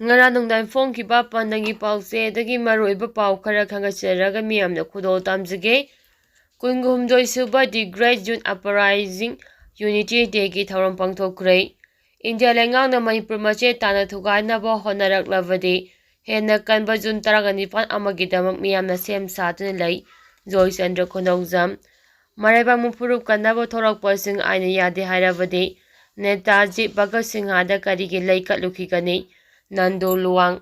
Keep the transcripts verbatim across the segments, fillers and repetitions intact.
ꯉꯔꯥꯡ ꯅꯨꯡꯗꯥꯡ ꯐꯣꯡꯈꯤꯕ ꯄꯥꯟꯗꯝꯒꯤ ꯄꯥꯎꯆꯦꯗꯒꯤ ꯃꯔꯨꯑꯣꯏꯕ ꯄꯥꯎ ꯈꯔ ꯈꯪꯒꯠꯆꯔꯒ ꯃꯤꯌꯥꯝꯅ ꯈꯨꯗꯣꯜ ꯇꯝꯖꯒꯦ꯫ ꯀꯨꯟꯒ ꯍꯨꯝꯗꯣꯏ ꯁꯨꯕ The Great June Uprising Unity Dayꯒꯤ ꯊꯧꯔꯝ ꯄꯥꯡꯊꯣꯛꯈ꯭ꯔꯦ꯫ ꯏꯟꯗꯤꯌꯥ ꯂꯩꯉꯥꯛꯅ ꯃꯅꯤꯄꯨꯔ ꯃꯆꯦꯠ ꯇꯥꯅ ꯊꯨꯒꯥꯏꯅꯕ ꯍꯣꯠꯅꯔꯛꯂꯕꯗꯤ ꯍꯦꯟꯅ ꯀꯟꯕ ꯖꯨꯟ ꯇꯔꯥꯒ ꯅꯤꯄꯥꯟ ꯑꯃꯒꯤꯗꯃꯛ ꯃꯤꯌꯥꯝꯅ ꯁꯦꯝ ꯁꯥꯗꯨꯅ ꯂꯩ꯫ ꯖꯣꯏꯆꯟꯗ꯭ꯔ ꯈꯨꯅꯧꯖꯝ꯫ ꯃꯔꯩꯕꯥꯛ ꯃꯐꯨꯔꯨꯞ ꯀꯟꯅꯕ ꯊꯣꯔꯛꯄꯁꯤꯡ ꯑꯥꯏꯟꯅ ꯌꯥꯗꯦ ꯍꯥꯏꯔꯕꯗꯤ ꯅꯦꯇꯥꯖꯤ ꯚꯒꯠ ꯁꯤꯡꯍꯗ ꯀꯔꯤꯒꯤ ꯂꯩ ꯀꯠꯂꯨꯈꯤꯒꯅꯤ? ꯅꯟꯗꯨ ꯂꯨꯋꯥꯡ꯫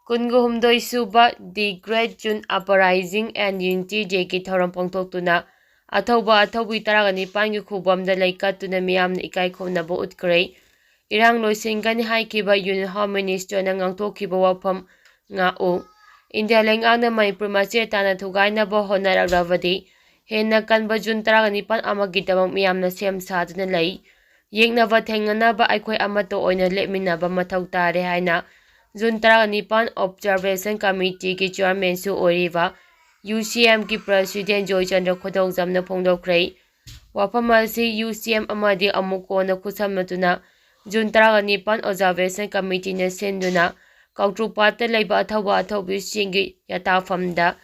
ꯀꯨꯟꯒ ꯍꯨꯝꯗꯣꯏ ꯁꯨꯕ The Great June Uprising and Unity Dayꯒꯤ ꯊꯧꯔꯝ ꯄꯥꯡꯊꯣꯛꯇꯨꯅ ꯑꯊꯧꯕ ꯑꯊꯧꯕꯤ ꯇꯔꯥꯒ ꯅꯤꯄꯥꯟꯒꯤ ꯈꯨꯕꯝꯗ ꯂꯩ ꯀꯠꯇꯨꯅ ꯃꯤꯌꯥꯝꯅ ꯏꯀꯥꯏ ꯈꯨꯝꯅꯕ ꯎꯠꯈ꯭ꯔꯦ꯫ ꯏꯔꯥꯡ ꯂꯣꯏꯁꯤꯟꯒꯅꯤ ꯍꯥꯏꯈꯤꯕ Union Home Ministerꯅ ꯉꯥꯡꯊꯣꯛꯈꯤꯕ ꯋꯥꯐꯝ ꯉꯥꯛꯎ꯫ ꯏꯟꯗꯤꯌꯥ ꯂꯩꯉꯥꯛꯅ ꯃꯅꯤꯄꯨꯔ ꯃꯆꯦꯠ ꯇꯥꯅ ꯊꯨꯒꯥꯏꯅꯕ ꯍꯣꯠꯅꯔꯛꯂꯕꯗꯤ ꯍꯦꯟꯅ ꯀꯟꯕ ꯖꯨꯟ ꯇꯔꯥꯒ ꯅꯤꯄꯥꯟ ꯑꯃꯒꯤꯗꯃꯛ ꯃꯤꯌꯥꯝꯅ ꯁꯦꯝ ꯁꯥꯗꯨꯅ ꯂꯩ꯫ ꯌꯦꯛꯅꯕ ꯊꯦꯡꯅꯅꯕ ꯑꯩꯈꯣꯏ ꯑꯃꯠꯇ ꯑꯣꯏꯅ ꯂꯦꯞꯃꯤꯟꯅꯕ ꯃꯊꯧ ꯇꯥꯔꯦ ꯍꯥꯏꯅ ꯖꯨꯟ ꯇꯔꯥꯒ ꯅꯤꯄꯥꯟ Observation Committeeꯒꯤ Chairmanꯁꯨ ꯑꯣꯏꯔꯤꯕ UCMꯒꯤ President ꯖꯣꯏꯆꯟꯗ꯭ꯔ ꯈꯨꯗꯧꯖꯝꯅ ꯐꯣꯡꯗꯣꯛꯈ꯭ꯔꯦ꯫ ꯋꯥꯐꯝ ꯑꯁꯤ UCM ꯑꯃꯗꯤ ꯑꯃꯨꯛ ꯀꯣꯟꯅ ꯈꯨꯠꯁꯝꯅꯗꯨꯅ ꯖꯨꯟ ꯇꯔꯥꯒ ꯅꯤꯄꯥꯟ Observation Committeeꯅ ꯁꯤꯟꯗꯨꯅ ꯀꯥꯡꯇ꯭ꯔꯨꯄꯥꯠꯇ ꯂꯩꯕ ꯑꯊꯧꯕ ꯑꯊꯧꯕꯤꯁꯤꯡꯒꯤ ꯌꯥꯇꯥꯐꯝꯗ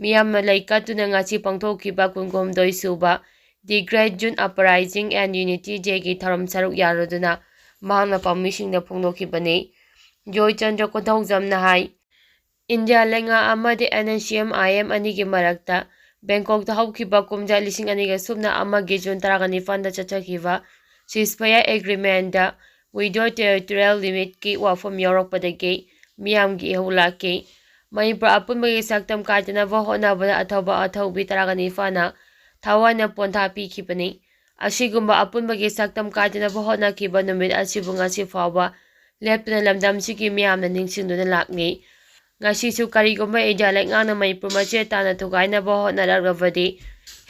ꯃꯤꯌꯥꯝꯅ ꯂꯩ ꯀꯠꯇꯨꯅ ꯉꯁꯤ ꯄꯥꯡꯊꯣꯛꯈꯤꯕ ꯀꯨꯟꯍꯨꯝꯗꯣꯏ ꯁꯨꯕ The Great June Uprising and Unity Dayꯒꯤ ꯊꯧꯔꯝ ꯁꯔꯨꯛ ꯌꯥꯔꯨꯗꯨꯅ ꯃꯍꯥꯛꯅ ꯄꯥꯎꯃꯤꯁꯤꯡꯗ ꯐꯣꯡꯗꯣꯛꯈꯤꯕꯅꯤ꯫ ꯖꯣꯏꯆꯟꯗ꯭ꯔ ꯀꯣꯟꯊꯧꯖꯝꯅ ꯍꯥꯏ, ꯏꯟꯗꯤꯌꯥ ꯂꯩꯉꯥꯛ ꯑꯃꯗꯤ NSCN-IM ꯑꯅꯤꯒꯤ ꯃꯔꯛꯇ ꯕꯦꯡꯀꯣꯛꯇ ꯍꯧꯈꯤꯕ ꯀꯨꯝꯖꯥ ꯂꯤꯁꯤꯡ ꯑꯅꯤꯒ ꯁꯨꯞꯅ ꯑꯃꯒꯤ ꯖꯨꯟ ꯇꯔꯥꯒ ꯅꯤꯄꯥꯟꯗ ꯆꯠꯊꯈꯤꯕ ceasefire agreementꯗ Wider Territorial Limitꯀꯤ ꯋꯥꯐꯝ ꯌꯥꯎꯔꯛꯄꯗꯒꯤ ꯃꯤꯌꯥꯝꯒꯤ ꯏꯍꯧ ꯂꯥꯛꯈꯤ꯫ ꯃꯅꯤꯄꯨꯔ ꯑꯄꯨꯟꯕꯒꯤ ꯁꯛꯇꯝ ꯀꯥꯏꯗꯅꯕ ꯍꯣꯠꯅꯕꯗ ꯑꯊꯧꯕ ꯑꯊꯧꯕꯤ ꯇꯔꯥꯒ ꯅꯤꯄꯥꯟꯅ ꯊꯋꯥꯏꯅ ꯄꯣꯟꯊꯥ ꯄꯤꯈꯤꯕꯅꯤ꯫ ꯑꯁꯤꯒꯨꯝꯕ ꯑꯄꯨꯟꯕꯒꯤ ꯁꯛꯇꯝ ꯀꯥꯏꯗꯅꯕ ꯍꯣꯠꯅꯈꯤꯕ ꯅꯨꯃꯤꯠ ꯑꯁꯤꯕꯨ ꯉꯁꯤ ꯐꯥꯎꯕ ꯂꯦꯞꯇꯅ ꯂꯝꯗꯝꯁꯤꯒꯤ ꯃꯤꯌꯥꯝꯅ ꯅꯤꯡꯁꯤꯡꯗꯨꯅ ꯂꯥꯛꯂꯤ꯫ ꯉꯁꯤꯁꯨ ꯀꯔꯤꯒꯨꯝꯕ ꯏꯟꯗꯤꯌꯥ ꯂꯩꯉꯥꯛꯅ ꯃꯅꯤꯄꯨꯔ ꯃꯆꯦꯠ ꯇꯥꯅ ꯊꯨꯒꯥꯏꯅꯕ ꯍꯣꯠꯅꯔꯛꯂꯕꯗꯤ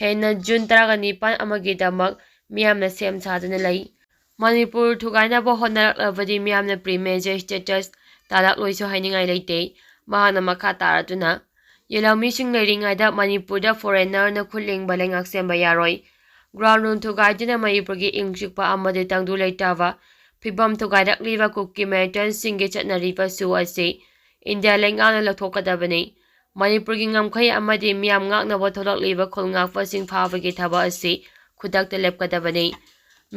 ꯍꯦꯟꯅ ꯖꯨꯟ ꯇꯔꯥꯒ ꯅꯤꯄꯥꯟ ꯑꯃꯒꯤꯗꯃꯛ ꯃꯤꯌꯥꯝꯅ ꯁꯦꯝ ꯁꯥꯗꯨꯅ ꯂꯩ꯫ ꯃꯅꯤꯄꯨꯔ ꯊꯨꯒꯥꯏꯅꯕ ꯍꯣꯠꯅꯔꯛꯂꯕꯗꯤ ꯃꯤꯌꯥꯝꯅ pre-major status ꯇꯥꯂꯛꯂꯣꯏꯁꯨ ꯍꯥꯏꯅꯤꯡꯉꯥꯏ ꯂꯩꯇꯦ꯫ ꯃꯍꯥꯛꯅ ꯃꯈꯥ ꯇꯥꯔꯗꯨꯅ, ꯌꯦꯜꯍꯧꯃꯤꯁꯤꯡ ꯂꯩꯔꯤꯉꯩꯗ ꯃꯅꯤꯄꯨꯔꯗ foreignerꯅ ꯈꯨꯠ ꯂꯦꯡꯕ ꯂꯩꯉꯥꯛ ꯁꯦꯝꯕ ꯌꯥꯔꯣꯏ꯫ Ground root ꯊꯨꯒꯥꯏꯗꯨꯅ ꯃꯅꯤꯄꯨꯔꯒꯤ ꯏꯪ ꯆꯤꯛꯄ ꯑꯃꯗꯤ ꯇꯪꯗꯨ ꯂꯩꯇꯥꯕ ꯐꯤꯕꯝ ꯊꯨꯒꯥꯏꯔꯛꯂꯤꯕ ꯀꯨꯀꯤ ꯃꯤꯂꯤꯇꯦꯟꯁꯤꯡꯒꯤ ꯆꯠꯅꯔꯤꯕ ꯁꯨ ꯑꯁꯤ ꯏꯟꯗꯤꯌꯥ ꯂꯩꯉꯥꯛꯅ ꯂꯧꯊꯣꯛꯀꯗꯕꯅꯤ꯫ ꯃꯅꯤꯄꯨꯔꯒꯤ ꯉꯝꯈꯩ ꯑꯃꯗꯤ ꯃꯤꯌꯥꯝ ꯉꯥꯛꯅꯕ ꯊꯣꯛꯂꯛꯂꯤꯕ ꯈꯨꯜ ꯉꯥꯛꯄꯁꯤꯡ ꯐꯥꯕꯒꯤ ꯊꯕꯛ ꯑꯁꯤ ꯈꯨꯗꯛꯇ ꯂꯦꯞꯀꯗꯕꯅꯤ꯫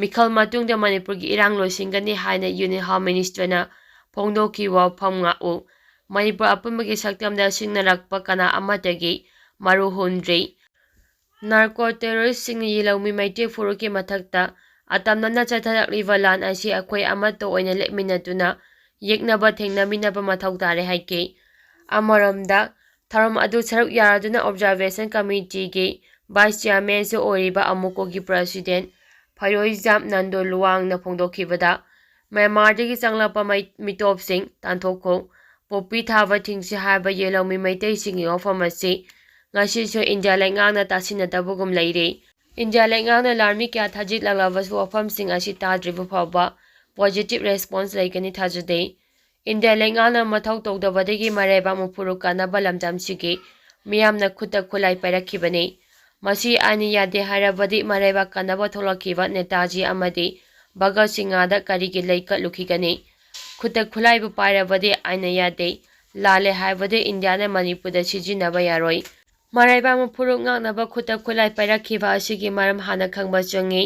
ꯃꯤꯈꯜ ꯃꯇꯨꯡꯗ ꯃꯅꯤꯄꯨꯔꯒꯤ ꯏꯔꯥꯡ ꯂꯣꯏꯁꯤꯟꯒꯅꯤ ꯍꯥꯏꯅ ꯌꯨꯅꯤꯌꯟ ꯍꯣꯝ ꯃꯤꯅꯤꯁꯇꯔꯅ ꯐꯣꯡꯗꯣꯛꯈꯤꯕ ꯋꯥꯐꯝ ꯉꯥꯛꯎ꯫ ꯃꯅꯤꯄꯨꯔ ꯑꯄꯨꯟꯕꯒꯤ ꯁꯛꯇꯝꯗ ꯁꯤꯡꯅꯔꯛꯄ ꯀꯅꯥ ꯑꯃꯠꯇꯒꯤ ꯃꯔꯨ ꯍꯨꯟꯗ꯭ꯔꯤ꯫ ꯅꯥꯔꯀꯣ ꯇꯦꯔꯣꯔꯤꯁꯁꯤꯡꯅ ꯌꯦꯜꯍꯧꯃꯤ ꯃꯩꯇꯩ ꯐꯨꯔꯨꯞꯀꯤ ꯃꯊꯛꯇ ꯑꯇꯝꯅꯅ ꯆꯠꯊꯔꯛꯂꯤꯕ ꯂꯥꯟ ꯑꯁꯤ ꯑꯩꯈꯣꯏ ꯑꯃꯠꯇ ꯑꯣꯏꯅ ꯂꯦꯞꯃꯤꯟꯅꯗꯨꯅ ꯌꯦꯛꯅꯕ ꯊꯦꯡꯅꯃꯤꯟꯅꯕ ꯃꯊꯧ ꯇꯥꯔꯦ ꯍꯥꯏꯈꯤ꯫ ꯑꯃꯔꯣꯝꯗ, ꯊꯧꯔꯝ ꯑꯗꯨ ꯁꯔꯨꯛ ꯌꯥꯔꯗꯨꯅ ꯑꯣꯕꯖꯥꯔꯕꯦꯁꯟ ꯀꯃꯤꯇꯤꯒꯤ ꯚꯥꯏꯁ ꯆꯤꯌꯥꯔꯃꯦꯟꯁꯨ ꯑꯣꯏꯔꯤꯕ ꯑꯃꯨꯀꯣꯒꯤ ꯄ꯭ꯔꯁꯤꯗꯦꯟ ꯐꯩꯔꯣꯏꯖꯥꯝ ꯅꯟꯗꯣ ꯂꯨꯋꯥꯡꯅ ꯐꯣꯡꯗꯣꯛꯈꯤꯕꯗ, ꯃ꯭ꯌꯥꯟꯃꯥꯔꯗꯒꯤ ꯆꯪꯂꯛꯄ ꯃꯩ-, ꯃꯤꯇꯣꯞꯁꯤꯡ ꯇꯥꯟꯊꯣꯛꯈꯣ, ꯄꯣꯄꯤ ꯊꯥꯕ ꯊꯤꯡꯁꯤ ꯍꯥꯏꯕ ꯌꯦꯜꯍꯧꯃꯤ ꯃꯩꯇꯩꯁꯤꯡꯒꯤ ꯋꯥꯐꯝ ꯑꯁꯤ ꯉꯁꯤꯁꯨ ꯏꯟꯗꯤꯌꯥ ꯂꯩꯉꯥꯛꯅ ꯇꯥꯁꯤꯟꯅꯗꯕꯒꯨꯝ ꯂꯩꯔꯤ꯫ ꯏꯟꯗꯤꯌꯥ ꯂꯩꯉꯥꯛꯅ ꯂꯥꯟꯃꯤ ꯀꯌꯥ ꯊꯥꯖꯤꯜꯂꯛꯂꯕꯁꯨ ꯋꯥꯐꯝꯁꯤꯡ ꯑꯁꯤ ꯇꯥꯗ꯭ꯔꯤꯕ ꯐꯥꯎꯕ ꯄꯣꯖꯤꯇꯤꯚ ꯔꯦꯁꯄꯣꯟꯁ ꯂꯩꯒꯅꯤ ꯊꯥꯖꯗꯦ꯫ ꯏꯟꯗꯤꯌꯥ ꯂꯩꯉꯥꯛꯅ ꯃꯊꯧ ꯇꯧꯗꯕꯗꯒꯤ ꯃꯔꯩꯕꯥꯛ ꯃꯨꯐꯨꯔꯨ ꯀꯟꯅꯕ ꯂꯝꯗꯝꯁꯤꯒꯤ ꯃꯤꯌꯥꯝꯅ ꯈꯨꯠꯇ ꯈꯨꯠꯂꯥꯏ ꯄꯥꯏꯔꯛꯈꯤꯕꯅꯤ꯫ ꯃꯁꯤ ꯑꯥꯏꯟꯅ ꯌꯥꯗꯦ ꯍꯥꯏꯔꯕꯗꯤ ꯃꯔꯩꯕꯥꯛ ꯀꯟꯅꯕ ꯊꯣꯛꯂꯛꯈꯤꯕ ꯅꯦꯇꯥꯖꯤ ꯑꯃꯗꯤ ꯚꯒꯠ ꯁꯤꯡꯍꯗ ꯀꯔꯤꯒꯤ ꯂꯩ ꯀꯠꯂꯨꯈꯤꯒꯅꯤ? ꯈꯨꯠꯇ ꯈꯨꯠꯂꯥꯏꯕꯨ ꯄꯥꯏꯔꯕꯗꯤ ꯑꯥꯏꯟꯅ ꯌꯥꯗꯦ, ꯂꯥꯜꯂꯦ ꯍꯥꯏꯕꯗꯤ ꯏꯟꯗꯤꯌꯥꯅ ꯃꯅꯤꯄꯨꯔꯗ ꯁꯤꯖꯤꯟꯅꯕ ꯌꯥꯔꯣꯏ꯫ ꯃꯔꯩꯕꯥꯛ ꯃꯐꯨꯔꯨꯞ ꯉꯥꯛꯅꯕ ꯈꯨꯠꯇ ꯈꯨꯠꯂꯥꯏ ꯄꯥꯏꯔꯛꯈꯤꯕ ꯑꯁꯤꯒꯤ ꯃꯔꯝ ꯍꯥꯟꯅ ꯈꯪꯕ ꯆꯪꯏ꯫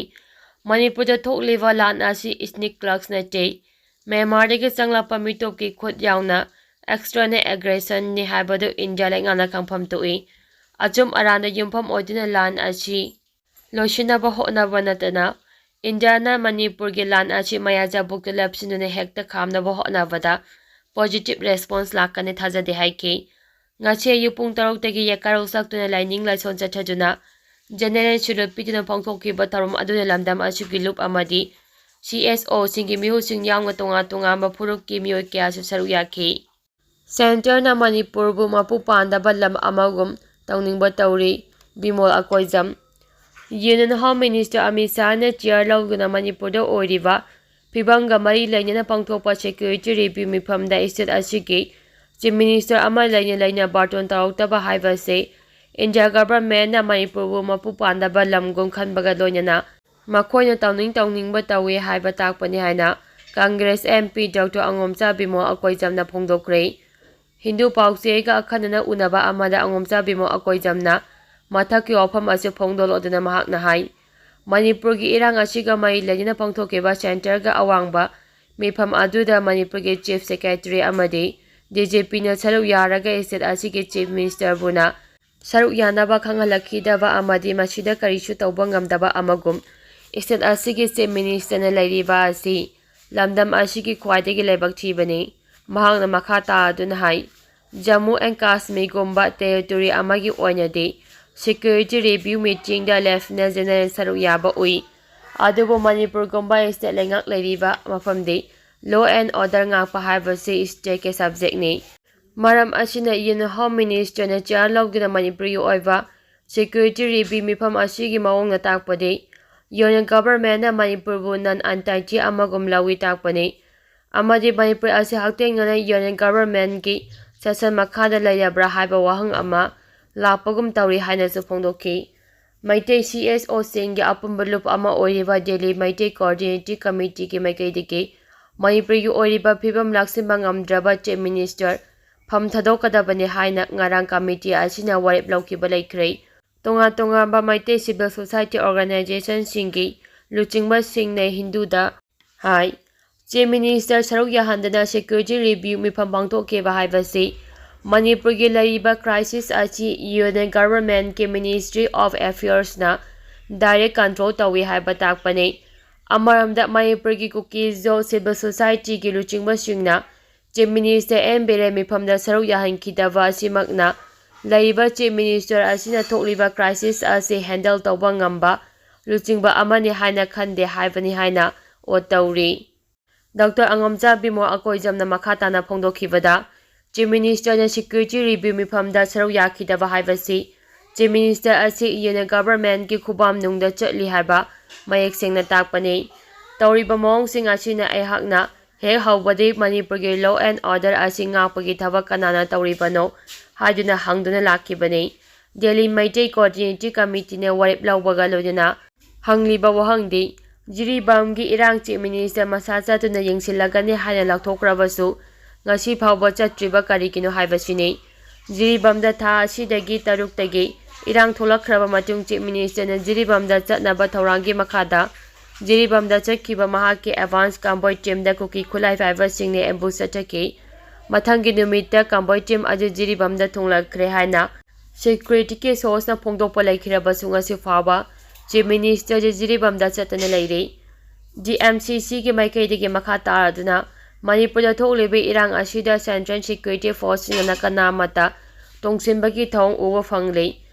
ꯃꯅꯤꯄꯨꯔꯗ ꯊꯣꯛꯂꯤꯕ ꯂꯥꯟ ꯑꯁꯤ ꯏꯊꯅꯤꯛ ꯀ꯭ꯂꯥꯁ ꯅꯠꯇꯦ꯫ ꯃ꯭ꯌꯥꯟꯃꯥꯔꯗꯒꯤ ꯆꯪꯂꯛꯄ ꯃꯤꯇꯣꯞꯀꯤ ꯈꯨꯠ ꯌꯥꯎꯅ ꯑꯦꯛꯁꯇꯔꯅꯦꯜ ꯑꯦꯒ꯭ꯔꯦꯁꯟꯅꯤ ꯍꯥꯏꯕꯗꯨ ꯏꯟꯗꯤꯌꯥ ꯂꯩꯉꯥꯛꯅ ꯈꯪꯐꯝ ꯊꯣꯛꯏ꯫ ꯑꯆꯨꯝ ꯑꯔꯥꯟꯗ ꯌꯨꯝꯐꯝ ꯑꯣꯏꯗꯨꯅ ꯂꯥꯟ ꯑꯁꯤ ꯂꯣꯏꯁꯤꯟꯅꯕ ꯍꯣꯠꯅꯕ ꯅꯠꯇꯅ, ꯏꯟꯗꯤꯌꯥꯅ ꯃꯅꯤꯄꯨꯔꯒꯤ ꯂꯥꯟ ꯑꯁꯤ ꯃꯌꯥ ꯆꯕꯨꯛꯇ ꯂꯦꯞꯁꯤꯟꯗꯨꯅ ꯍꯦꯛꯇ ꯈꯥꯝꯅꯕ ꯍꯣꯠꯅꯕꯗ ꯄꯣꯖꯤꯇꯤꯚ ꯔꯦꯁꯄꯣꯟꯁ ꯂꯥꯛꯀꯅꯤ ꯊꯥꯖꯗꯦ ꯍꯥꯏꯈꯤ꯫ ꯉꯁꯤ ꯑꯌꯨꯛ ꯄꯨꯡ ꯇꯔꯨꯛꯇꯒꯤ ꯌꯦꯀꯥꯔꯧ ꯁꯛꯇꯨꯅ ꯂꯥꯏꯅꯤꯡ ꯂꯥꯏꯁꯣꯟ ꯆꯠꯊꯗꯨꯅ ꯖꯦꯅꯦꯔꯦꯜ ꯁꯦꯂ꯭ꯌꯨꯠ ꯄꯤꯗꯨꯅ ꯄꯥꯡꯊꯣꯛꯈꯤꯕ ꯊꯧꯔꯝ ꯑꯗꯨꯗ ꯂꯝꯗꯝ ꯑꯁꯤꯒꯤ ꯂꯨꯞ ꯑꯃꯗꯤ ꯁꯤ ꯑꯦꯁ ꯑꯣꯁꯤꯡꯒꯤ ꯃꯤꯍꯨꯠꯁꯤꯡ ꯌꯥꯎꯅ ꯇꯣꯉꯥꯟ ꯇꯣꯉꯥꯟꯕ ꯐꯨꯔꯨꯞꯀꯤ ꯃꯤꯑꯣꯏ ꯀꯌꯥꯁꯨ ꯁꯔꯨꯛ ꯌꯥꯈꯤ꯫ ꯁꯦꯟꯇꯔꯅ ꯃꯅꯤꯄꯨꯔꯕꯨ ꯃꯄꯨ ꯄꯥꯟꯗꯕ ꯂꯝ ꯑꯃꯒꯨꯝ ꯇꯧꯅꯤꯡꯕ ꯇꯧꯔꯤ, Bimol Akoijam. Union home minister Amit ꯁꯥꯍꯅ ꯆꯤꯌꯥꯔ ꯂꯧꯗꯨꯅ ꯃꯅꯤꯄꯨꯔꯗ ꯑꯣꯏꯔꯤꯕ ꯐꯤꯕꯝꯒ ꯃꯔꯤ ꯂꯩꯅꯅ ꯄꯥꯡꯊꯣꯛꯄ ꯁꯦꯀ꯭ꯌꯨꯔꯤꯇꯤ ꯔꯤꯚ꯭ꯌꯨ ꯃꯤꯐꯝꯗ ꯁ꯭ꯇꯦꯠ ꯑꯁꯤꯒꯤ ꯆꯤꯐ ꯃꯤꯅꯤꯁꯇꯔ ꯑꯃ ꯂꯩꯅ ꯂꯩꯅ ꯕꯥꯔꯇꯣꯟ ꯇꯧꯔꯛꯇꯕ ꯍꯥꯏꯕꯁꯤ ꯏꯟꯗꯤꯌꯥ ꯒꯚꯔꯟꯃꯦꯟꯠꯅ ꯃꯅꯤꯄꯨꯔꯕꯨ ꯃꯄꯨ ꯄꯥꯟꯗꯕ ꯂꯝꯒꯨꯝ ꯈꯟꯕꯒ ꯂꯣꯏꯅꯅ ꯃꯈꯣꯏꯅ ꯇꯧꯅꯤꯡ ꯇꯧꯅꯤꯡꯕ ꯇꯧꯏ ꯍꯥꯏꯕ ꯇꯥꯛꯄꯅꯤ ꯍꯥꯏꯅ Congress M P doctor Angomcha Bimol ꯑꯀꯣꯏꯖꯝꯅ ꯐꯣꯡꯗꯣꯛꯈ꯭ꯔꯦ꯫ ꯍꯤꯟꯗꯨ ꯄꯥꯎꯆꯦꯒ ꯑꯈꯟꯅꯅ ꯎꯅꯕ ꯑꯃꯗ ꯑꯉꯣꯝꯆꯥ ꯕꯤꯃꯣꯜ ꯑꯀꯣꯏꯖꯝꯅ ꯃꯊꯛꯀꯤ ꯋꯥꯐꯝ ꯑꯁꯤ ꯐꯣꯡꯗꯣꯛꯂꯗꯨꯅ ꯃꯍꯥꯛꯅ ꯍꯥꯏ, ꯃꯅꯤꯄꯨꯔꯒꯤ ꯏꯔꯥꯡ ꯑꯁꯤꯒ ꯃꯔꯤ ꯂꯩꯅꯅ ꯄꯥꯡꯊꯣꯛꯈꯤꯕ ꯁꯦꯟꯇꯔꯒ ꯑꯋꯥꯡꯕ ꯃꯤꯐꯝ ꯑꯗꯨꯗ ꯃꯅꯤꯄꯨꯔꯒꯤ ꯆꯤꯐ ꯁꯦꯀ꯭ꯔꯦꯇꯔꯤ ꯑꯃꯗꯤ ꯗꯤ ꯖꯤ ꯄꯤꯅ ꯁꯔꯨꯛ ꯌꯥꯔꯒ ꯏꯁꯇꯦꯠ ꯑꯁꯤꯒꯤ ꯆꯤꯐ ꯃꯤꯅꯤꯁꯇꯔꯕꯨꯅ ꯁꯔꯨꯛ ꯌꯥꯅꯕ ꯈꯪꯍꯜꯂꯛꯈꯤꯗꯕ ꯑꯃꯗꯤ ꯃꯁꯤꯗ ꯀꯔꯤꯁꯨ ꯇꯧꯕ ꯉꯝꯗꯕ ꯑꯃꯒꯨꯝ ꯏꯁꯇꯦꯠ ꯑꯁꯤꯒꯤ ꯆꯤꯐ ꯃꯤꯅꯤꯁꯇꯔꯅ ꯂꯩꯔꯤꯕ ꯑꯁꯤ ꯂꯝꯗꯝ ꯑꯁꯤꯒꯤ ꯈ꯭ꯋꯥꯏꯗꯒꯤ ꯂꯥꯏꯕꯛ ꯊꯤꯕꯅꯤ꯫ ꯃꯍꯥꯛꯅ ꯃꯈꯥ ꯇꯥꯗꯨꯅ ꯍꯥꯏ, ꯖꯝꯃꯨ ꯑꯦꯟ ꯀꯥꯁꯃꯤꯔꯒꯨꯝꯕ ꯇꯦꯔꯤꯇꯣꯔꯤ ꯑꯃꯒꯤ ꯑꯣꯏꯅꯗꯤ ꯁꯦꯀ꯭ꯌꯨꯔꯤꯇꯤ ꯔꯤꯚ꯭ꯌꯨ ꯃꯤꯇꯤꯡꯗ ꯂꯦꯐꯇꯤꯅꯦꯟ ꯖꯦꯅꯔꯦꯜ ꯁꯔꯨꯛ ꯌꯥꯕ ꯎꯏ꯫ ꯑꯗꯨꯕꯨ ꯃꯅꯤꯄꯨꯔꯒꯨꯝꯕ ꯏꯁꯇꯦꯠ ꯂꯩꯉꯥꯛ ꯂꯩꯔꯤꯕ ꯃꯐꯝꯗꯤ ꯂꯣ ꯑꯦꯟ ꯑꯣꯔꯗꯔ ꯉꯥꯛꯄ ꯍꯥꯏꯕꯁꯤ ꯏꯁꯇꯦꯠꯀꯤ ꯁꯕꯖꯦꯛꯅꯤ꯫ ꯃꯔꯝ ꯑꯁꯤꯅ ꯌꯨꯅꯤꯌꯟ ꯍꯣꯝ ꯃꯤꯅꯤꯁꯇꯔꯅ ꯆꯤꯌꯥꯔ ꯂꯧꯗꯨꯅ ꯃꯅꯤꯄꯨꯔꯒꯤ ꯑꯣꯏꯕ ꯁꯦꯀ꯭ꯌꯨꯔꯤꯇꯤ ꯔꯤꯚ꯭ꯌꯨ ꯃꯤꯐꯝ ꯑꯁꯤꯒꯤ ꯃꯑꯣꯡꯅ ꯇꯥꯛꯄꯗꯤ ꯌꯨꯅꯤꯌꯟ ꯒꯚꯔꯟꯃꯦꯟꯠꯅ ꯃꯅꯤꯄꯨꯔꯕꯨ ꯅꯟ ꯑꯟꯇꯥꯏꯇꯤ ꯑꯃꯒꯨꯝ ꯂꯧꯏ ꯇꯥꯛꯄꯅꯤ꯫ ꯑꯃꯗꯤ ꯃꯅꯤꯄꯨꯔ ꯑꯁꯤ ꯍꯛꯊꯦꯡꯅꯅ ꯌꯨꯅꯤꯌꯟ ꯒꯚꯔꯟꯃꯦꯟꯠꯀꯤ ꯁꯥꯁꯟ ꯃꯈꯥꯗ ꯂꯩꯔꯕ꯭ꯔꯥ ꯍꯥꯏꯕ ꯋꯥꯍꯪ ꯑꯃ ꯂꯥꯛꯄꯒꯨꯝ ꯇꯧꯔꯤ ꯍꯥꯏꯅꯁꯨ ꯐꯣꯡꯗꯣꯛꯈꯤ꯫ ꯃꯩꯇꯩ ꯁꯤ ꯑꯦꯁ ꯑꯣꯁꯤꯡꯒꯤ ꯑꯄꯨꯟꯕ ꯂꯨꯞ ꯑꯃ ꯑꯣꯏꯔꯤꯕ ꯗꯦꯜꯂꯤ ꯃꯩꯇꯩ ꯀꯣꯑꯣꯔꯗꯤꯅꯦꯇꯤꯡ ꯀꯃꯤꯇꯤꯒꯤ ꯃꯥꯏꯀꯩꯗꯒꯤ ꯃꯅꯤꯄꯨꯔꯒꯤ ꯑꯣꯏꯔꯤꯕ ꯐꯤꯕꯝ ꯂꯥꯛꯁꯤꯟꯕ ꯉꯝꯗ꯭ꯔꯕ ꯆꯤꯐ ꯃꯤꯅꯤꯁꯇꯔ ꯐꯝ ꯊꯥꯗꯣꯛꯀꯗꯕꯅꯤ ꯍꯥꯏꯅ ꯉꯔꯥꯡ ꯀꯃꯤꯇꯤ ꯑꯁꯤꯅ ꯋꯥꯔꯦꯞ ꯂꯧꯈꯤꯕ ꯂꯩꯈ꯭ꯔꯦ꯫ ꯇꯣꯉꯥꯟ ꯇꯣꯉꯥꯟꯕ ꯃꯩꯇꯩ ꯁꯤꯚꯤꯜ ꯁꯣꯁꯥꯏꯇꯤ ꯑꯣꯔꯒꯅꯥꯏꯖꯦꯁꯟꯁꯤꯡꯒꯤ ꯂꯨꯆꯤꯡꯕꯁꯤꯡꯅ ꯍꯤꯟꯗꯨꯗ ꯍꯥꯏ꯫ ꯆꯤꯐ ꯃꯤꯅꯤꯁꯇꯔ ꯁꯔꯨꯛ ꯌꯥꯍꯟꯗꯅ ꯁꯦꯀ꯭ꯌꯨꯔꯤꯇꯤ ꯔꯤꯚ꯭ꯌꯨ ꯃꯤꯐꯝ ꯄꯥꯡꯊꯣꯛꯈꯤꯕ ꯍꯥꯏꯕꯁꯤ ꯃꯅꯤꯄꯨꯔꯒꯤ ꯂꯩꯔꯤꯕ ꯀ꯭ꯔꯥꯏꯁꯤꯁ ꯑꯁꯤ ꯌꯨꯅꯤꯌꯟ ꯒꯚꯔꯟꯃꯦꯟꯠꯀꯤ ꯃꯤꯅꯤꯁꯇ꯭ꯔꯤ ꯑꯣꯐ ꯑꯦꯐꯤꯌꯔꯁꯅ ꯗꯥꯏꯔꯦꯛ ꯀꯟꯇ꯭ꯔꯣꯜ ꯇꯧꯏ ꯍꯥꯏꯕ ꯇꯥꯛꯄꯅꯤ꯫ ꯑꯃꯔꯣꯝꯗ ꯃꯅꯤꯄꯨꯔꯒꯤ ꯀꯨꯀꯤꯖꯣ ꯁꯤꯚꯤꯜ ꯁꯣꯁꯥꯏꯇꯤꯒꯤ ꯂꯨꯆꯤꯡꯕꯁꯤꯡꯅ ꯆꯤꯐ ꯃꯤꯅꯤꯁꯇꯔ ꯑꯦꯟ ꯕꯤꯔꯦꯟ ꯃꯤꯐꯝꯗ ꯁꯔꯨꯛ ꯌꯥꯍꯟꯈꯤꯗꯕ ꯑꯁꯤꯃꯛꯅ ꯂꯩꯔꯤꯕ ꯆꯤꯐ ꯃꯤꯅꯤꯁꯇꯔ ꯑꯁꯤꯅ ꯊꯣꯛꯂꯤꯕ ꯀ꯭ꯔꯥꯏꯁꯤꯁ ꯑꯁꯤ ꯍꯦꯟꯗꯜ ꯇꯧꯕ ꯉꯝꯕ ꯂꯨꯆꯤꯡꯕ ꯑꯃꯅꯤ ꯍꯥꯏꯅ ꯈꯟꯗꯦ ꯍꯥꯏꯕꯅꯤ ꯍꯥꯏꯅ ꯑꯣꯠ ꯇꯧꯔꯤ꯫ ꯗꯣꯛꯇꯔ ꯑꯉꯝꯆꯥ ꯕꯤꯃꯣꯜ ꯑꯀꯣꯏꯖꯝꯅ ꯃꯈꯥ ꯇꯥꯅ ꯐꯣꯡꯗꯣꯛꯈꯤꯕꯗ, ꯆꯤꯐ ꯃꯤꯅꯤꯁꯇꯔꯅ ꯁꯦꯀ꯭ꯌꯨꯔꯤꯇꯤ ꯔꯤꯚ꯭ꯌꯨ ꯃꯤꯐꯝꯗ ꯁꯔꯨꯛ ꯌꯥꯈꯤꯗꯕ ꯍꯥꯏꯕꯁꯤ ꯆꯤꯐ ꯃꯤꯅꯤꯁꯇꯔ ꯑꯁꯤ ꯌꯨꯅꯤꯌꯟ ꯒꯚꯔꯟꯃꯦꯟꯠꯀꯤ ꯈꯨꯕꯥꯝꯅꯨꯡꯗ ꯆꯠꯂꯤ ꯍꯥꯏꯕ ꯃꯌꯦꯛ ꯁꯦꯡꯅ ꯇꯥꯛꯄꯅꯤ꯫ ꯇꯧꯔꯤꯕ ꯃꯑꯣꯡꯁꯤꯡ ꯑꯁꯤꯅ ꯑꯩꯍꯥꯛꯅ ꯍꯦꯛ ꯍꯧꯕꯗꯒꯤ ꯃꯅꯤꯄꯨꯔꯒꯤ ꯂꯣ ꯑꯦꯟ ꯑꯣꯔꯗꯔ ꯑꯁꯤ ꯉꯥꯛꯄꯒꯤ ꯊꯕꯛ ꯀꯅꯥꯅ ꯇꯧꯔꯤꯕꯅꯣ ꯍꯥꯏꯗꯨꯅ ꯍꯪꯗꯨꯅ ꯂꯥꯛꯈꯤꯕꯅꯤ꯫ ꯗꯦꯜꯂꯤ ꯃꯩꯇꯩ ꯀꯣꯑꯣꯔꯗꯤꯅꯦꯇꯤꯡ ꯀꯃꯤꯇꯤꯅ ꯋꯥꯔꯦꯞ ꯂꯧꯕꯒ ꯂꯣꯏꯅꯅ ꯍꯪꯂꯤꯕ ꯋꯥꯍꯪꯗꯤ, ꯖꯤꯔꯤꯕꯥꯝꯒꯤ ꯏꯔꯥꯡ Chief Minister ꯃꯁꯥ ꯆꯠꯇꯨꯅ ꯌꯦꯡꯁꯤꯜꯂꯒꯅꯤ ꯍꯥꯏꯅ ꯂꯥꯎꯊꯣꯛꯈ꯭ꯔꯕꯁꯨ ꯉꯁꯤ ꯐꯥꯎꯕ ꯆꯠꯇ꯭ꯔꯤꯕ ꯀꯔꯤꯒꯤꯅꯣ ꯍꯥꯏꯕꯁꯤꯅꯤ꯫ ꯖꯤꯔꯤꯕꯥꯝꯗ ꯊꯥ ꯑꯁꯤꯗꯒꯤ ꯇꯔꯨꯛꯇꯒꯤ ꯏꯔꯥꯡ ꯊꯣꯛꯂꯛꯈ꯭ꯔꯕ ꯃꯇꯨꯡ Chief Ministerꯅ ꯖꯤꯔꯤꯕꯥꯝꯗ ꯆꯠꯅꯕ ꯊꯧꯔꯥꯡꯒꯤ ꯃꯈꯥꯗ ꯖꯤꯔꯤꯕꯥꯝꯗ ꯆꯠꯈꯤꯕ ꯃꯍꯥꯛꯀꯤ advance convoy teamꯗ ꯀꯨꯀꯤ ꯈꯨꯠꯂꯥꯏ ꯄꯥꯏꯕꯁꯤꯡꯅ ambush ꯆꯠꯊꯈꯤ꯫ ꯃꯊꯪꯒꯤ ꯅꯨꯃꯤꯠꯇ convoy team ꯑꯗꯨ ꯖꯤꯔꯤꯕꯥꯝꯗ ꯊꯨꯡꯂꯛꯈ꯭ꯔꯦ ꯍꯥꯏꯅ securityꯒꯤ sourceꯅ ꯐꯣꯡꯗꯣꯛꯄ ꯂꯩꯈꯤꯔꯕꯁꯨ ꯉꯁꯤ ꯐꯥꯎꯕ Chief Ministerꯁꯤ ꯖꯤꯔꯤꯕꯥꯝꯗ ꯆꯠꯇꯅ ꯂꯩꯔꯤ꯫ DMCCꯒꯤ ꯃꯥꯏꯀꯩꯗꯒꯤ ꯃꯈꯥ ꯇꯥꯔꯗꯨꯅ ꯃꯅꯤꯄꯨꯔꯗ ꯊꯣꯛꯂꯤꯕ ꯏꯔꯥꯡ ꯑꯁꯤꯗ Central Security Forceꯁꯤꯡꯅ ꯅꯥꯀꯟ ꯑꯃꯠꯇ ꯇꯣꯡꯁꯤꯟꯕꯒꯤ ꯊꯧꯑꯣꯡ ꯎꯕ ꯐꯪꯂꯤ꯫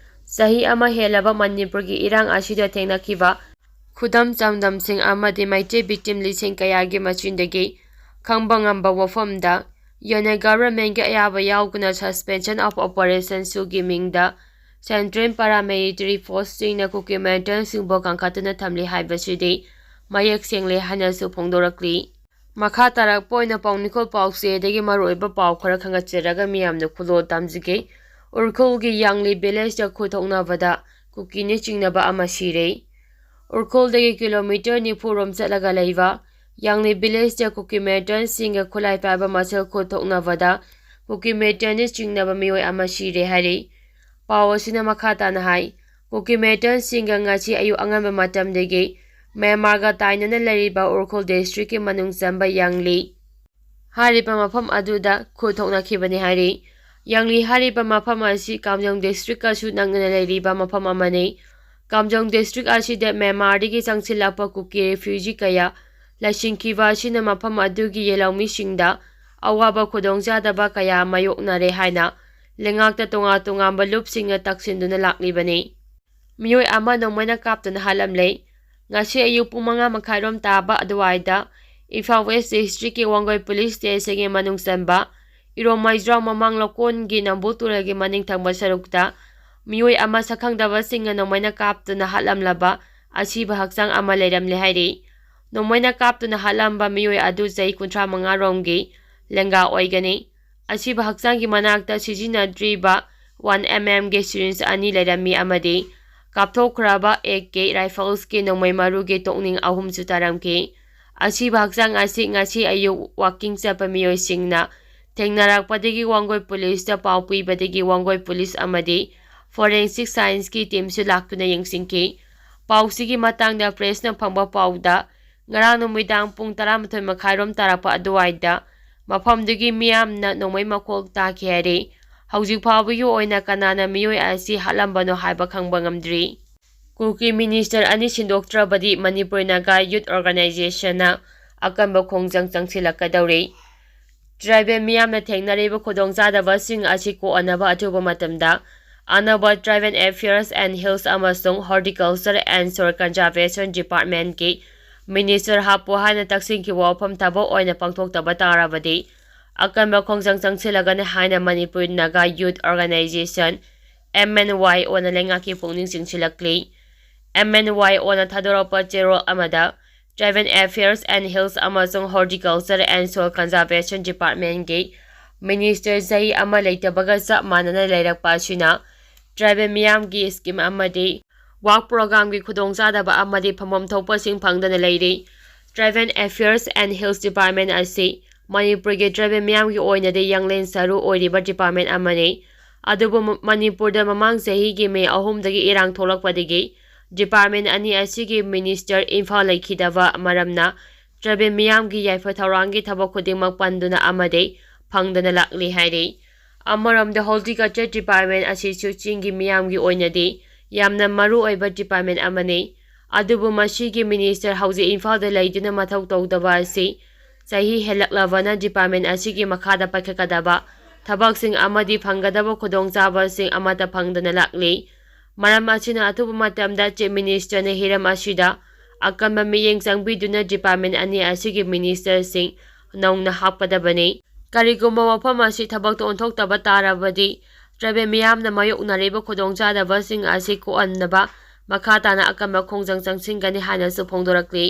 ꯆꯍꯤ ꯑꯃ ꯍꯦꯜꯂꯕ ꯃꯅꯤꯄꯨꯔꯒꯤ ꯏꯔꯥꯡ ꯑꯁꯤꯗ ꯊꯦꯡꯅꯈꯤꯕ ꯈꯨꯗꯝ ꯆꯥꯡꯗꯝꯁꯤꯡ ꯑꯃꯗꯤ ꯃꯩꯇꯩ victim ꯂꯤꯁꯤꯡ ꯀꯌꯥꯒꯤ ꯃꯆꯤꯟꯗꯒꯤ ꯈꯪꯕ ꯉꯝꯕ ꯋꯥꯐꯝꯗ ꯌꯣꯅ governmentꯒꯤ ꯑꯌꯥꯕ ꯌꯥꯎꯗꯅ Suspension of Operationꯁꯨꯒꯤ ꯃꯤꯡꯗ Central Paramilitary Forceꯁꯤꯡꯅ ꯀꯨꯀꯤ militantꯁꯤꯡꯕꯨ ꯀꯟꯈꯠꯇꯨꯅ ꯊꯝꯂꯤ ꯍꯥꯏꯕꯁꯤꯗꯤ ꯃꯌꯦꯛ ꯁꯦꯡꯂꯦ ꯍꯥꯏꯅꯁꯨ ꯐꯣꯡꯗꯣꯔꯛꯂꯤ꯫ ꯃꯈꯥ ꯇꯥꯔꯛꯄ ꯑꯣꯏꯅ ꯄꯥꯎꯅꯤꯈꯣꯜ ꯄꯥꯎꯆꯦꯗꯒꯤ ꯃꯔꯨꯑꯣꯏꯕ ꯄꯥꯎ ꯈꯔ ꯈꯪꯒꯠꯆꯔꯒ ꯃꯤꯌꯥꯝꯗ ꯈꯨꯗꯣꯜ ꯇꯝꯖꯒꯦ꯫ ꯎꯔꯈꯨꯜꯒꯤ ꯌꯥꯡꯂꯤ villageꯇ ꯈꯨꯠ ꯊꯣꯛꯅꯕꯗ ꯀꯨꯀꯤꯅ ꯆꯤꯡꯅꯕ ꯑꯃ ꯁꯤꯔꯦ꯫ ꯎꯔꯈꯨꯜꯗꯒꯤ kilometre ꯅꯤꯐꯨ ꯔꯣꯝ ꯆꯠꯂꯒ ꯂꯩꯕ ꯌꯥꯡꯂꯤ villageꯇ ꯀꯨꯀꯤ militantꯁꯤꯡꯒ ꯈꯨꯠꯂꯥꯏ ꯄꯥꯏꯕ ꯃꯁꯦꯜ ꯈꯨꯠ ꯊꯣꯛꯅꯕꯗ ꯀꯨꯀꯤ militantꯅ ꯆꯤꯡꯅꯕ ꯃꯤꯑꯣꯏ ꯑꯃ ꯁꯤꯔꯦ ꯍꯥꯏꯔꯤ꯫ ꯄꯥꯎ ꯑꯁꯤꯅ ꯃꯈꯥ ꯇꯥꯅ ꯍꯥꯏ, ꯀꯨꯀꯤ militantꯁꯤꯡꯒ ꯉꯁꯤ ꯑꯌꯨꯛ ꯑꯉꯟꯕ ꯃꯇꯝꯗꯒꯤ ꯃ꯭ꯌꯥꯟꯃꯥꯔꯒ ꯇꯥꯏꯅꯅ ꯂꯩꯔꯤꯕ ꯎꯔꯈꯨꯜ districtꯀꯤ ꯃꯅꯨꯡ ꯆꯟꯕ ꯌꯥꯡꯂꯤ ꯍꯥꯏꯔꯤꯕ ꯃꯐꯝ ꯑꯗꯨꯗ ꯈꯨꯠ ꯊꯣꯛꯅꯈꯤꯕꯅꯤ ꯍꯥꯏꯔꯤ꯫ ꯌꯥꯡꯂꯤ ꯍꯥꯏꯔꯤꯕ ꯃꯐꯝ ꯑꯁꯤ ꯀꯥꯝꯖꯣꯡ districtꯀꯁꯨ ꯅꯛꯅꯅ ꯂꯩꯔꯤꯕ ꯃꯐꯝ ꯑꯃꯅꯤ꯫ ꯀꯥꯝꯖꯣꯡ district ꯑꯁꯤꯗ ꯃ꯭ꯌꯥꯟꯃꯥꯔꯗꯒꯤ ꯆꯪꯁꯤꯜꯂꯛꯄ ꯀꯨꯀꯤ refugee ꯀꯌꯥ ꯂꯩꯁꯤꯟꯈꯤꯕ ꯑꯁꯤꯅ ꯃꯐꯝ ꯑꯗꯨꯒꯤ ꯌꯦꯜꯍꯧꯃꯤꯁꯤꯡꯗ ꯑꯋꯥꯕ ꯈꯨꯗꯣꯡꯆꯥꯗꯕ ꯀꯌꯥ ꯃꯥꯌꯣꯛꯅꯔꯦ ꯍꯥꯏꯅ ꯂꯩꯉꯥꯛꯇ ꯇꯣꯉꯥꯟ ꯇꯣꯉꯥꯟꯕ ꯂꯨꯞꯁꯤꯡꯅ ꯇꯛꯁꯤꯟꯗꯨꯅ ꯂꯥꯛꯂꯤꯕꯅꯤ꯫ ꯃꯤꯑꯣꯏ ꯑꯃ ꯅꯣꯡꯃꯩꯅ ꯀꯥꯞꯇꯨꯅ ꯍꯥꯠꯂꯝꯂꯦ꯫ ꯉꯁꯤ ꯑꯌꯨꯛ ꯄꯨꯡ ꯃꯉꯥ ꯃꯈꯥꯏꯔꯣꯝ ꯇꯥꯕ ꯑꯗꯨꯋꯥꯏꯗ ꯏꯝꯐꯥꯜ West districtꯀꯤ ꯋꯥꯡꯒꯣꯏ police stationꯒꯤ ꯃꯅꯨꯡ ꯆꯟꯕ ꯏꯔꯣꯝ ꯃꯩꯖ꯭ꯔꯥꯎ ꯃꯃꯥꯡ ꯂꯧꯀꯣꯟꯒꯤ ꯅꯝꯕꯨꯜ ꯇꯨꯔꯦꯜꯒꯤ ꯃꯅꯤꯡ ꯊꯪꯕ ꯁꯔꯨꯛꯇ ꯃꯤꯑꯣꯏ ꯑꯃ ꯁꯛꯈꯪꯗꯕꯁꯤꯡꯅ ꯅꯣꯡꯃꯩꯅ ꯀꯥꯞꯇꯨꯅ ꯍꯥꯠꯂꯝꯂꯕ ꯑꯁꯤꯕ ꯍꯛꯆꯥꯡ ꯑꯃ ꯂꯩꯔꯝꯂꯦ ꯍꯥꯏꯔꯤ꯫ ꯅꯣꯡꯃꯩꯅ ꯀꯥꯞꯇꯨꯅ ꯍꯥꯠꯂꯝꯕ ꯃꯤꯑꯣꯏ ꯑꯗꯨ ꯆꯍꯤ ꯀꯨꯟꯊ꯭ꯔꯥ ꯃꯉꯥ ꯔꯣꯝꯒꯤ ꯂꯦꯡꯒꯥ ꯑꯣꯏꯒꯅꯤ꯫ ꯑꯁꯤꯕ ꯍꯛꯆꯥꯡꯒꯤ ꯃꯅꯥꯛꯇ ꯁꯤꯖꯤꯟꯅꯗ꯭ꯔꯤꯕ one mmꯒꯤ syringe ꯑꯅꯤ ꯂꯩꯔꯝꯃꯤ ꯑꯃꯗꯤ ꯀꯥꯞꯊꯣꯛꯈ꯭ꯔꯕ ꯑꯦ ꯀꯦ ꯔꯥꯏꯐꯜꯁꯀꯤ ꯅꯣꯡꯃꯩ ꯃꯔꯨꯒꯤ ꯇꯣꯛꯅꯤꯡ ꯑꯍꯨꯝꯁꯨ ꯇꯥꯔꯝꯈꯤ꯫ ꯑꯁꯤꯕ ꯍꯛꯆꯥꯡ ꯑꯁꯤ ꯉꯁꯤ ꯑꯌꯨꯛ ꯋꯥꯀꯤꯡ ꯆꯠꯄ ꯃꯤꯑꯣꯏꯁꯤꯡꯅ ꯊꯦꯡꯅꯔꯛꯄꯗꯒꯤ ꯋꯥꯡꯒꯣꯏ ꯄꯨꯂꯤꯁꯇ ꯄꯥꯎ ꯄꯤꯕꯗꯒꯤ ꯋꯥꯡꯒꯣꯏ ꯄꯨꯂꯤꯁ ꯑꯃꯗꯤ ꯐꯣꯔꯦꯟꯁꯤꯛ ꯁꯥꯏꯟꯁꯀꯤ ꯇꯤꯝꯁꯨ ꯂꯥꯛꯇꯨꯅ ꯌꯦꯡꯁꯤꯟꯈꯤ꯫ ꯄꯥꯎꯁꯤꯒꯤ ꯃꯇꯥꯡꯗ ꯄ꯭ꯔꯦꯁꯅ ꯐꯪꯕ ꯄꯥꯎꯗ, ꯉꯔꯥꯡ ꯅꯨꯃꯤꯗꯥꯡ ꯄꯨꯡ ꯇꯔꯥꯃꯥꯊꯣꯏ ꯃꯈꯥꯏꯔꯣꯝ ꯇꯥꯔꯛꯄ ꯑꯗꯨꯋꯥꯏꯗ ꯃꯐꯝꯗꯨꯒꯤ ꯃꯤꯌꯥꯝꯅ ꯅꯣꯡꯃꯩ ꯃꯈꯣꯜ ꯇꯥꯈꯤ ꯍꯥꯏꯔꯤ꯫ ꯍꯧꯖꯤꯛ ꯐꯥꯎꯕꯒꯤ ꯑꯣꯏꯅ ꯀꯅꯥꯅ ꯃꯤꯑꯣꯏ ꯑꯁꯤ ꯍꯥꯠꯂꯝꯕꯅꯣ ꯍꯥꯏꯕ ꯈꯪꯕ ꯉꯝꯗ꯭ꯔꯤ꯫ ꯀꯨꯀꯤ ꯃꯤꯅꯤꯁꯇꯔ ꯑꯅꯤ ꯁꯤꯟꯗꯣꯛꯇ꯭ꯔꯕꯗꯤ ꯃꯅꯤꯄꯨꯔ ꯅꯥꯒꯥ ꯌꯨꯠ ꯑꯣꯔꯒꯅꯥꯏꯖꯦꯁꯟꯅ ꯑꯀꯟꯕ ꯈꯣꯡꯖꯪ ꯆꯪꯁꯤꯜꯂꯛꯀꯗꯧꯔꯤ꯫ ꯇ꯭ꯔꯥꯏꯕꯦꯜ ꯃꯤꯌꯥꯝꯅ ꯊꯦꯡꯅꯔꯤꯕ ꯈꯨꯗꯣꯡꯆꯥꯗꯕꯁꯤꯡ ꯑꯁꯤ ꯀꯣꯛꯍꯟꯅꯕ ꯑꯊꯨꯕ ꯃꯇꯝꯗ ꯑꯅꯧꯕ Tribal Affairs and Hills ꯑꯃꯁꯨꯡ Horticulture and Soil Conservation Departmentꯀꯤ ꯃꯤꯅꯤꯁꯇꯔ ꯍꯥꯞꯄꯨ ꯍꯥꯏꯅ ꯇꯛꯁꯤꯟꯈꯤꯕ ꯋꯥꯐꯝ ꯊꯕꯛ ꯑꯣꯏꯅ ꯄꯥꯡꯊꯣꯛꯇꯕ ꯇꯥꯔꯕꯗꯤ ꯑꯀꯟꯕ ꯈꯣꯡꯖꯪ ꯆꯪꯁꯤꯜꯂꯒꯅꯤ ꯍꯥꯏꯅ ꯃꯅꯤꯄꯨꯔ ꯅꯥꯒꯥ ꯌꯨꯠ ꯑꯣꯔꯒꯅꯥꯏꯖꯦꯁꯟ, ꯑꯦꯝ ꯑꯦꯟ ꯋꯥꯏ ꯑꯣꯅ ꯂꯩꯉꯥꯛꯀꯤ ꯄꯨꯛꯅꯤꯡ ꯆꯤꯡꯁꯤꯜꯂꯛꯂꯤ꯫ ꯑꯦꯝ ꯑꯦꯟ ꯋꯥꯏ ꯑꯣꯅ ꯊꯥꯗꯣꯔꯛꯄ ꯆꯦꯔꯣꯜ ꯑꯃꯗ, Tribal Affairs and Hills ꯑꯃꯁꯨꯡ Horticulture and Soil Conservation Departmentꯀꯤ ꯃꯤꯅꯤꯁꯇꯔ ꯆꯍꯤ ꯑꯃ ꯂꯩꯇꯕꯒ ꯆꯞ ꯃꯥꯟꯅꯅ ꯂꯩꯔꯛꯄ ꯑꯁꯤꯅ ꯇ꯭ꯔꯥꯏꯕꯦꯜ ꯃꯤꯌꯥꯝꯒꯤ ꯁ꯭ꯀꯤꯝ ꯑꯃꯗꯤ ꯋꯥꯔꯛ ꯄ꯭ꯔꯣꯒ꯭ꯔꯥꯝꯒꯤ ꯈꯨꯗꯣꯡꯆꯥꯗꯕ ꯑꯃꯗꯤ ꯐꯪꯐꯝ ꯊꯣꯛꯄꯁꯤꯡ ꯐꯪꯗꯅ ꯂꯩꯔꯤ꯫ Tribal Affairs and Hills Department ꯑꯁꯤ ꯃꯅꯤꯄꯨꯔꯒꯤ ꯇ꯭ꯔꯥꯏꯕꯦꯜ ꯃꯤꯌꯥꯝꯒꯤ ꯑꯣꯏꯅꯗꯤ ꯌꯥꯡꯂꯦꯟ ꯁꯔꯨ ꯑꯣꯏꯔꯤꯕ ꯗꯤꯄꯥꯔꯠꯃꯦꯟ ꯑꯃꯅꯤ꯫ ꯑꯗꯨꯕꯨ ꯃ-, ꯃꯅꯤꯄꯨꯔꯗ ꯃꯃꯥꯡ ꯆꯍꯤꯒꯤ ꯃꯦ ꯑꯍꯨꯝꯗꯒꯤ ꯏꯔꯥꯡ ꯊꯣꯛꯂꯛꯄꯗꯒꯤ ꯗꯤꯄꯥꯔꯠꯃꯦꯟ ꯑꯅꯤ ꯑꯁꯤꯒꯤ ꯃꯤꯅꯤꯁꯇꯔ ꯏꯝꯐꯥꯜ ꯂꯩꯈꯤꯗꯕ ꯃꯔꯝꯅ ꯇ꯭ꯔꯥꯏꯕꯦꯜ ꯃꯤꯌꯥꯝꯒꯤ ꯌꯥꯏꯐ ꯊꯧꯔꯥꯡꯒꯤ ꯊꯕꯛ ꯈꯨꯗꯤꯡꯃꯛ ꯄꯟꯗꯨꯅ ꯑꯃꯗꯤ ꯐꯪꯗꯅ ꯂꯥꯛꯂꯤ ꯍꯥꯏꯔꯤ꯫ ꯑꯃꯔꯣꯝꯗ Horticulture Department ꯑꯁꯤꯁꯨ ꯆꯤꯡꯒꯤ ꯃꯤꯌꯥꯝꯒꯤ ꯑꯣꯏꯅꯗꯤ ꯌꯥꯝꯅ ꯃꯔꯨ ꯑꯣꯏꯕ ꯗꯤꯄꯥꯔꯠꯃꯦꯟ ꯑꯃꯅꯤ꯫ ꯑꯗꯨꯕꯨ ꯃꯁꯤꯒꯤ ꯃꯤꯅꯤꯁꯇꯔ ꯍꯧꯖꯤꯛ ꯏꯝꯐꯥꯜꯗ ꯂꯩꯗꯨꯅ ꯃꯊꯧ ꯇꯧꯗꯕ ꯑꯁꯤ ꯆꯍꯤ ꯍꯦꯜꯂꯛꯂꯕꯅ ꯗꯤꯄꯥꯔꯠꯃꯦꯟ ꯑꯁꯤꯒꯤ ꯃꯈꯥꯗ ꯄꯥꯏꯈꯠꯀꯗꯕ ꯊꯕꯛꯁꯤꯡ ꯑꯃꯗꯤ ꯐꯪꯒꯗꯕ ꯈꯨꯗꯣꯡꯆꯥꯕꯁꯤꯡ ꯑꯃꯠꯇ ꯐꯪꯗꯅ ꯂꯥꯛꯂꯤ꯫ ꯃꯔꯝ ꯑꯁꯤꯅ ꯑꯊꯨꯕ ꯃꯇꯝꯗ ꯆꯤꯐ ꯃꯤꯅꯤꯁꯇꯔꯅ ꯍꯤꯔꯝ ꯑꯁꯤꯗ ꯑꯀꯟꯕ ꯃꯤꯠꯌꯦꯡ ꯆꯪꯕꯤꯗꯨꯅ ꯗꯤꯄꯥꯔꯠꯃꯦꯟ ꯑꯅꯤ ꯑꯁꯤꯒꯤ ꯃꯤꯅꯤꯁꯇꯔꯁꯤꯡ ꯅꯧꯅ ꯍꯥꯞꯀꯗꯕꯅꯤ꯫ ꯀꯔꯤꯒꯨꯝꯕ ꯋꯥꯐꯝ ꯑꯁꯤ ꯊꯕꯛꯇ ꯑꯣꯟꯊꯣꯛꯇꯕ ꯇꯥꯔꯕꯗꯤ ꯇ꯭ꯔꯥꯏꯕꯦꯜ ꯃꯤꯌꯥꯝꯅ ꯃꯥꯌꯣꯛꯅꯔꯤꯕ ꯈꯨꯗꯣꯡꯆꯥꯗꯕꯁꯤꯡ ꯑꯁꯤ ꯀꯣꯛꯍꯟꯅꯕ ꯃꯈꯥ ꯇꯥꯅ ꯑꯀꯟꯕ ꯈꯣꯡꯖꯪ ꯆꯪꯁꯤꯟꯒꯅꯤ ꯍꯥꯏꯅꯁꯨ ꯐꯣꯡꯗꯣꯔꯛꯂꯤ꯫